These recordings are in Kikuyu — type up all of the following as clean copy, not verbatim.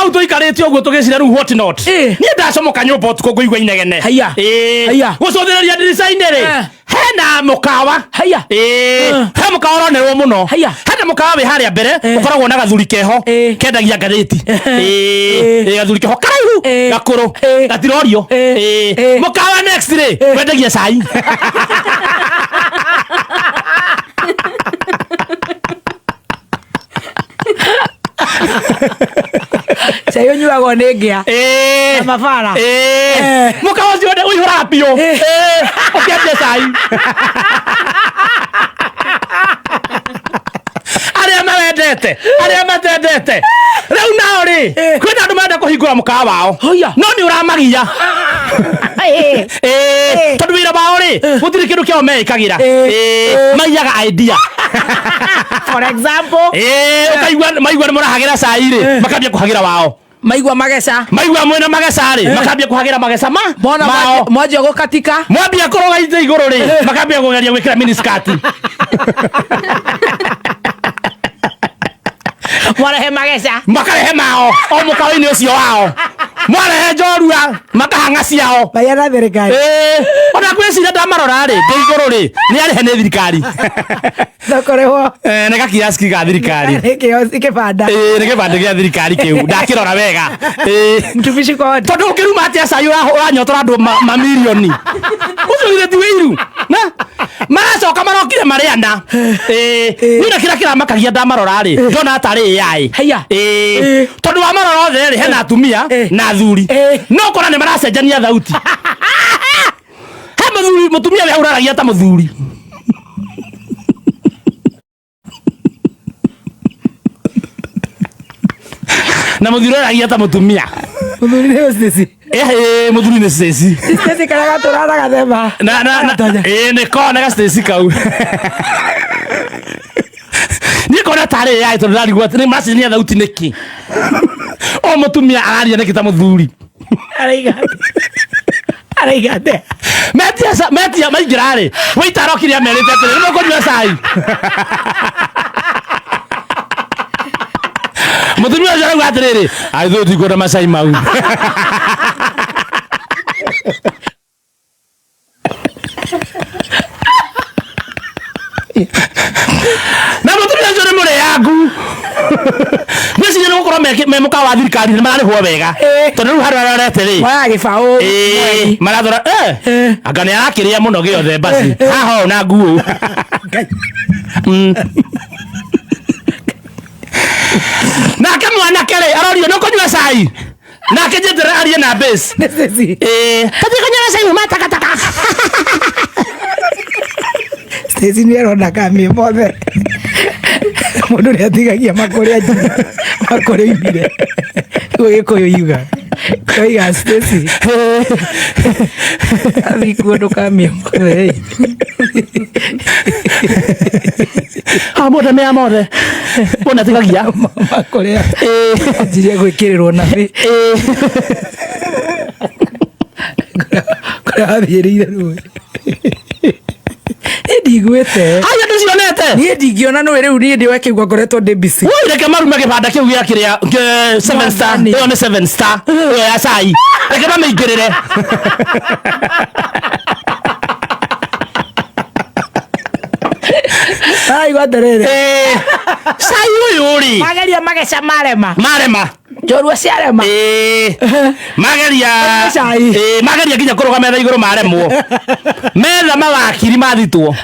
Hau tũikarĩte ũguo tũgĩcira rĩu what not. Niĩ ndacomoka nyũmba ũtukũ ngũigua inegene. Haiya. Haiya. Gũcũthĩrĩria ndirica-inĩ rĩ, hena mũkawa. Haiya. He mũkawa ũronerwo mũno. Haiya. Hena mũkawa wĩ harĩa mbere ũkoragwo na gathuri keho kendagia ngathĩti. Gathuri keho karaihu gakũrũ gatirorio. Mũkawa next rĩ, wendagia cai. Cai ũnyuagwo nĩ ngĩa. Na mabara. Mũkawa ũcio ũihũraga biũ. Ũkĩendia cai. Arĩa mawendete, arĩa matendete. Rĩu nao rĩ, kwĩna andũ marenda kũhingũra mũkawa wao. Haiya. No nĩ ũramagia. Tondũ wĩra wao rĩ, gũtirĩ kĩndũ kĩao meĩkagĩra. Maiyaga idea. For example, Ũkaigua maigua nĩ mũrahagĩra cai rĩ, makambia kũhagĩra wao. Maigua mageca. Maigua mwĩna mageca rĩ, makambia kũhagĩra mageca ma Mona mao. Mwanjia gũkatika. Mwambia kũrũga itĩ igũrũ rĩ, makambia kũgeria gwĩkĩra miniskirt. Mwarehe mageca. Makarehe mao o mũkawa-inĩ ũcio wao. Mwarehe njorua makahang'a ciao. Maiya na thirikari. Ona ngwĩciria ndamarora rĩ, ndĩ igũrũ rĩ, nĩ arĩhe nĩ thirikari. Thokorehwo. Nĩ gakiaski ga thirikari. Kĩbanda. Nĩ gĩbandĩ gĩa thirikari kĩu ndakĩrora wega. Mtumishi kwa wote. Tondũ ũngĩruma atĩa cai ũranyotora andũ mamirioni ũcio githĩ ti wĩiru na maracoka marokire marĩ ana. Niĩ na kĩrĩa kĩramakagia ndamarora rĩ, ndona tarĩ AI. Haiya. Tondũ wamarora othe rĩ, hena atumia na athuri, no ũkona nĩ maracenjania thauti. He mũthuri, mũtumia we ũraragia ta mũthuri. Na mũthuri ũraragia ta mũtumia. Mũthuri nĩ Stacy. Mũthuri nĩ Stacy. Stacy karĩa gatũraga gathemba. Na nĩ kona ga Stacy kau. Niĩ ngona tarĩ AI tondũ ndarigwo atĩ nĩ macenjania thauti nĩkĩ. O mũtumia araria nĩkĩ ta mũthuri? Araiga atĩa? Araiga atĩa? Metia metia maingĩra rĩ, waiter arokire amerite atĩrĩ, nĩ mũkũnyua cai? Mũtumia ũcio arauga atĩrĩrĩ, ithuĩ tũtikwenda macai mau. Na mũtumia ũcio nĩ mũrĩangu. Ngwĩciria nĩ gũkorwo me mũkawa wa thirikari nĩ mararĩhwo wega, tondũ rĩu harĩa arorete rĩ, Moyaga gĩbaũ. Marathora anga nĩ arakĩrĩa mũno gĩothe basi haha ũũ na nguo. Nake mwanake rĩ, arorio nĩ ũkũnyua cai, nake njeterere arie na bass. Nĩ Stacy. Tũthiĩ kũnyua cai uma takataka. Stacy nĩ arona kamĩ mothe. Mũndũ nĩ atigagia makũrĩa makũrĩa oimire. Nĩguo Gĩkũyũ yuga. Koiga Stacy. Athiĩ kuo ndũkamĩe mothe. Ha mothe mea mothe mũndũ atigagia Makũrĩa. Anjirie gwĩkĩrĩrwo na thĩ. Kũrĩa wathiĩrĩire rũĩ. Niĩ ndiguĩte. Haya ndũcionete? Niĩ ndingĩona nũĩ rĩu niĩ ndĩ wekĩigua ngoretwo ndĩ busy. Woi, reke marume gĩbanda kĩu gĩa kĩrĩa seven star. Mwathani. Ĩyo nĩ seven star ĩyo ya cai, reke mamĩingĩrĩre. Araigua atĩrĩrĩ. Cai ũyũ rĩ, Mageria mageca marema. Marema. Njorua ciarema. Mageria. Cai. Mageria nginya kũrũga metha igũrũ maremwo. Metha mawakiri mathitwo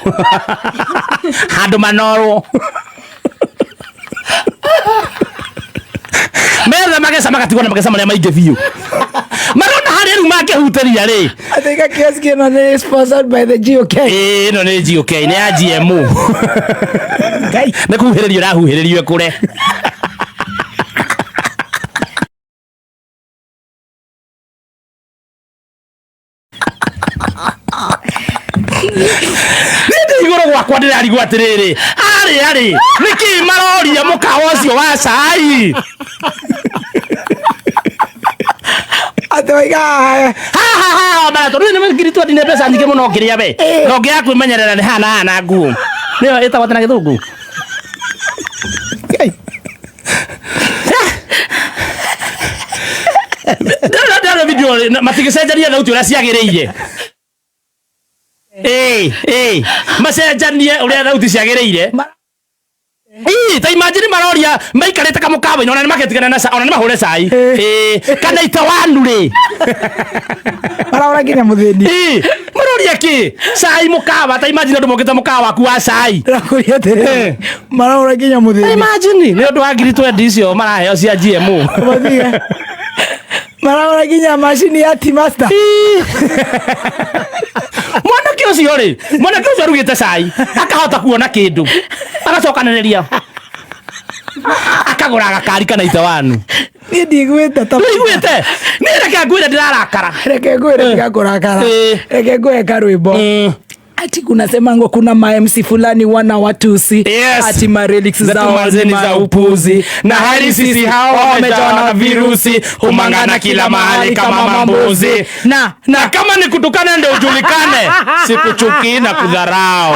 handũ manorwo metha mageca magatigwo na mageca marĩa maingĩ biũ marona harĩa rĩu mangĩhutĩria rĩ. I think a kiosk ĩno nĩ sponsored by the GOK. Ĩno nĩ GOK, nĩ ya GMO. Ngai. Nĩ kuhĩrĩrio ĩrahuhĩrĩrio ĩkũre. Niĩ ndĩ igũrũ gwakwa ndĩrarigwo atĩrĩrĩ, arĩa rĩ, nĩkĩ maroria mũkawa ũcio wa cai? Atĩ waiga ha ha ha mara tondũ nĩ ngiri twendi nĩ mbeca nyingĩ mũno ũngĩrĩa we, na ũngĩaga kwĩmenyerera nĩ haha na haha na nguo nĩyo ĩtagwo atĩ na gĩthũngũ. Ngai. Ndĩrona video rĩ, matigĩcenjania thauti ũrĩa ciagĩrĩire. Ĩĩ, ĩĩ, macenjanie ũrĩa thauti ciagĩrĩire. Ii, ta imagine maroria maikarĩte kamũkawa-inĩ, ona nĩ magetigana na ona nĩ mahũre cai. Ĩĩ, kana itawanu rĩ. Marahũra nginya mũthĩni. Ĩĩ, maroria kĩ cai mũkawa? Ta imagine andũ mokĩte mũkawa waku wa cai. Ndĩrakũria atĩrĩrĩ, marahũra nginya mũthĩni. Imagine nĩ ũndũ wa 20,000 icio maraheo cia GMO. Mathige. Marahũra nginya macini ya tea master. Mwanake ũcio rĩ, mwanake ũcio arugĩte cai akahota kuona kĩndũ, agacokanĩrĩria, akagũra gakari kana itawanu. Niĩ ndiguĩte ta Ndũiguĩte? Niĩ reke ngwĩre, ndĩrarakara. Reke ngwĩre, tiga kũrakara. Reke ngũhe karwĩmbo. Ati kuna semango kuna ma MC fulani wana watusi. Ati ma lyrics Zetu zao manze ni za upuzi, na hali sisi hao wamejawa na virusi, humangana kila mahali kama mambuzi. Na Na kama ni kutukana ndio ujulikane, sikuchukii na kudharau.